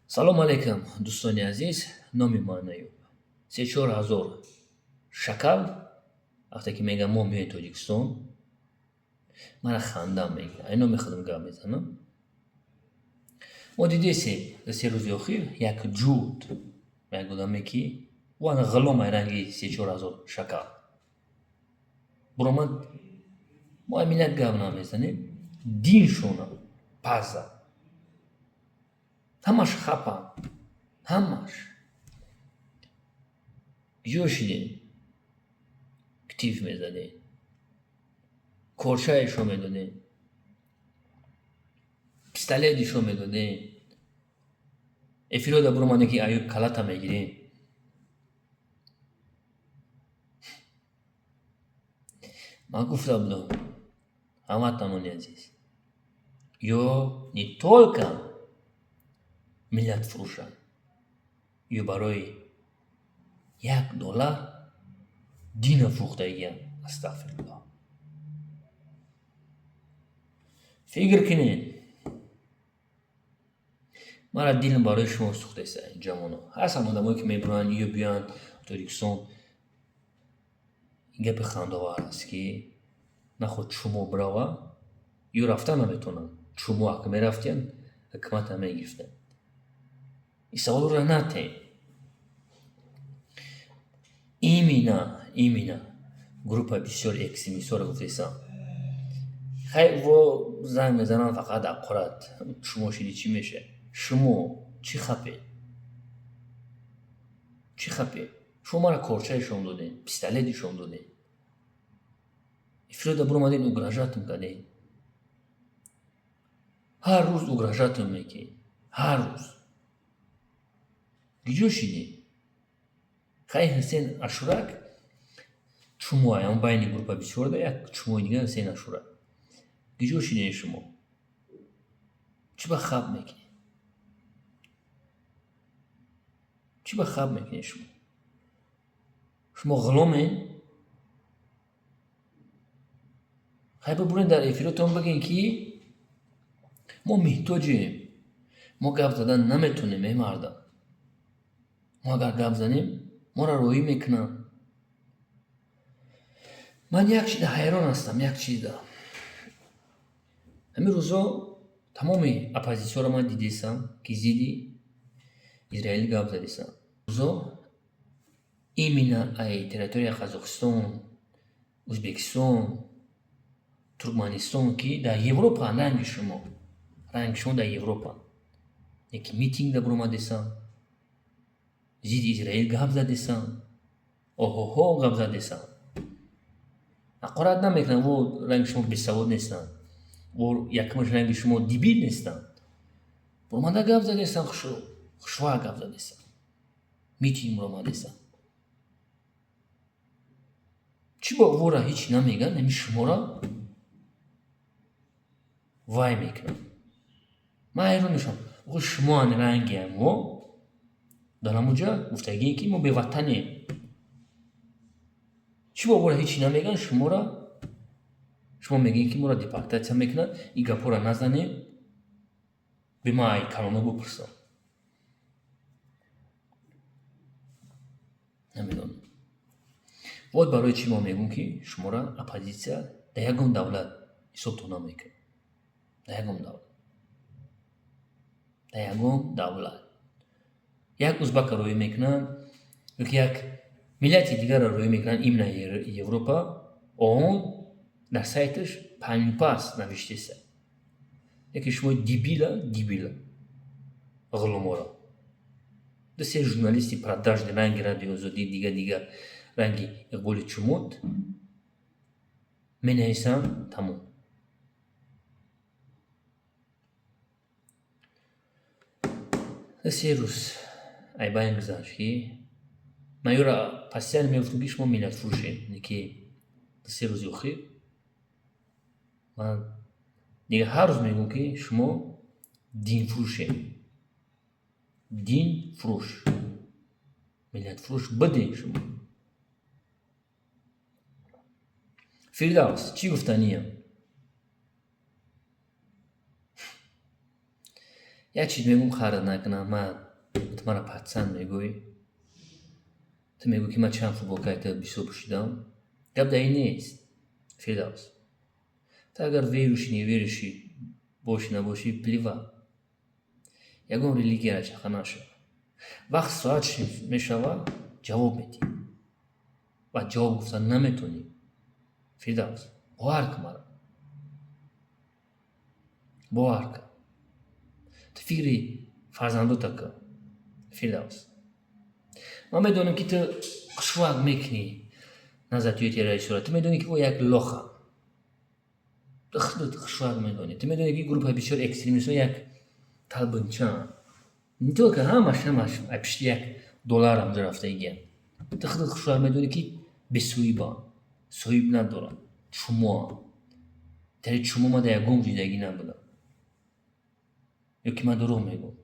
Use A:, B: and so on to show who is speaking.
A: Салом алейкум, дӯстони азиз. Номи ман Аюб. 3-4 ҳазор шакал вақте ки мегӯям, мо меоем Тоҷикистон, мара хандам мегирад. Ай номи худам гап мезанам. Мо дидесем, дар 3 рӯзи охир як ҷуд, як одаме, ки ӯ ғулом, ай ранги 3-4 ҳазор шакал буромад. Мо ай миллат гап намезанем, диншона паза, ҳамаш хапанд, ҳамаш. Ҷо шидем, актив мезадем, корчаешо медодем, пистолетишо медодем, эфирода буромаде, ки Аюб, калата мегирем. Ман гуфта будам, ҳамватанони азиз, ё не только миллатфурӯшанд, ё барои 1 доллар дина фурӯхтагиянд. Астағфируллоҳ. Фикр кунед, мара дилам барои шумо сӯхтеста, ҷавоно. Ҳастанд одамое, ки мебуранд, ё биёянд Тоҷикистон. Гапи хандаовар аст, ки наход чумо бирава, ё рафта наметавонанд. Чумо ака мерафтиянд, ҳукумата мегирифтанд. Ин саволро натем. Именно группа бисёр экстремистҳоро гуфтесам. Хай, во занг мезананд, фақат аққурат шумо шиди, чӣ мешавад? Шумо чӣ хапед, чӣ хапед? Шумо мара корчаишон додем, пистолетишон додем, эфирода буромадем, угрожать ам кардем, ҳар рӯз угрожать ам мекунед, ҳар рӯз. Киҷо шидем? Хай, Ҳусен Ашурак чумоа, ам байни группа бисёрда як чумои дигар, Ҳусен Ашурак. Киҷо шидем шумо? Чӣ ба хаб мекунед? Чӣ ба хаб мекунед шумо? Шумо ғуломен? Хай, бибурен, дар эфиротон бигӯен, ки мо меҳтоҷем, мо гап задан наметонем. Эй мардам, мо агар гап занем, моро роҳӣ мекунанд. Ман як чизда ҳайрон ҳастам, як чизда. Ҳамин рӯзо тамоми оппозитсияро ман дидесам, ки зидди Израил гап задесам. Рӯзо именно ай территорияи Қазоқистон, Ӯзбекистон, Туркманистон, ки дар Европа, ранги шумо дар Европа, яки митинг баромадесам, зидди Израил гап задесам, оҳоҳо, гап задесам. Ҳақорат намекунам, во ранги шумо бесавод нестанд, во якмаш ранги шумо дебил нестанд. Баромада гап задесам, хушва гап задесам, митинг баромадесам. Чӣ бо вора ҳеҷ намегӯянд, ҳамин шуморо вай мекунанд? Ман ҳайрон мешавам. Охи, шумоан рангиам мо дар ҳамонҷа гуфтагие, ки мо беватанем. Чӣ бо вора ҳеҷ намегӯянд шуморо? Шумо мегӯед, ки моро депортатсия мекунанд. Ин гапҳоро назанем, бе ман ай калоно бипурсам. Намедонам, вот барои чӣ мо мегӯм, ки шуморо оппозитсия дар ягон давлат ҳисобтон намекунад. Дар ягон давлат, дар ягон давлат як узбака рӯӣ мекунанд ёки як миллати дигарро рӯӣ мекунанд, именно Европа, ООН дар сайташ панҷпас навиштеса. Яке шумо дебила, дебила, ғуломоро, ду се журналисти продажный ранги Радиои Озодӣ, дига дига, ранги Иқболи Чумот менависанд, тамом. 3 рӯз айбайн гузашт, ки ман ёро постоянно мегуфтам, ки шумо миллатфурӯшед, ки 3 рӯзи охир ман дига ҳар рӯз мегӯм, ки шумо динфурӯшед, динфурӯш, миллатфурӯш бидед шумо. Фирдавс, чӣ гуфтаниям? Як чиз мегӯм, қаҳр накунам, ман ту мара пацан мегӯӣ. Ту мегӯӣ, ки ман чанд футболкаи ту бисёр пӯшидам. Гап дар ин нест, Фирдавс. Ту агар верующий, неверующий бошӣ, набошӣ, плевать. Ягон религияра чақа нашав. Вақт соат мешавад, ҷавоб медиҳӣ. Ва ҷавоб гуфта наметонӣ. Фирдавс, бовар кун мара. Бовар кун. Ту фикри фарзандота кун, Фирдавс. Ман медонам, ки ту хушвақт мекунӣ назар террористҳоро. Ту медонӣ, ки ӯ як лоха. Ту худат хушвақт медонӣ. Ту медонӣ, ки группаи бисёр экстремистҳо як талбинчаанд. Не только ҳамаш, ҳамаш пишти як доллар ҳамҷо рафтагиянд. Ту худат хушвақт медонӣ, ки бесоҳибанд, соҳиб надоранд, чумоанд. Тари чумо ман дар ягон ҷидагӣ набудам. Ё ки ман дурӯғ мегӯям?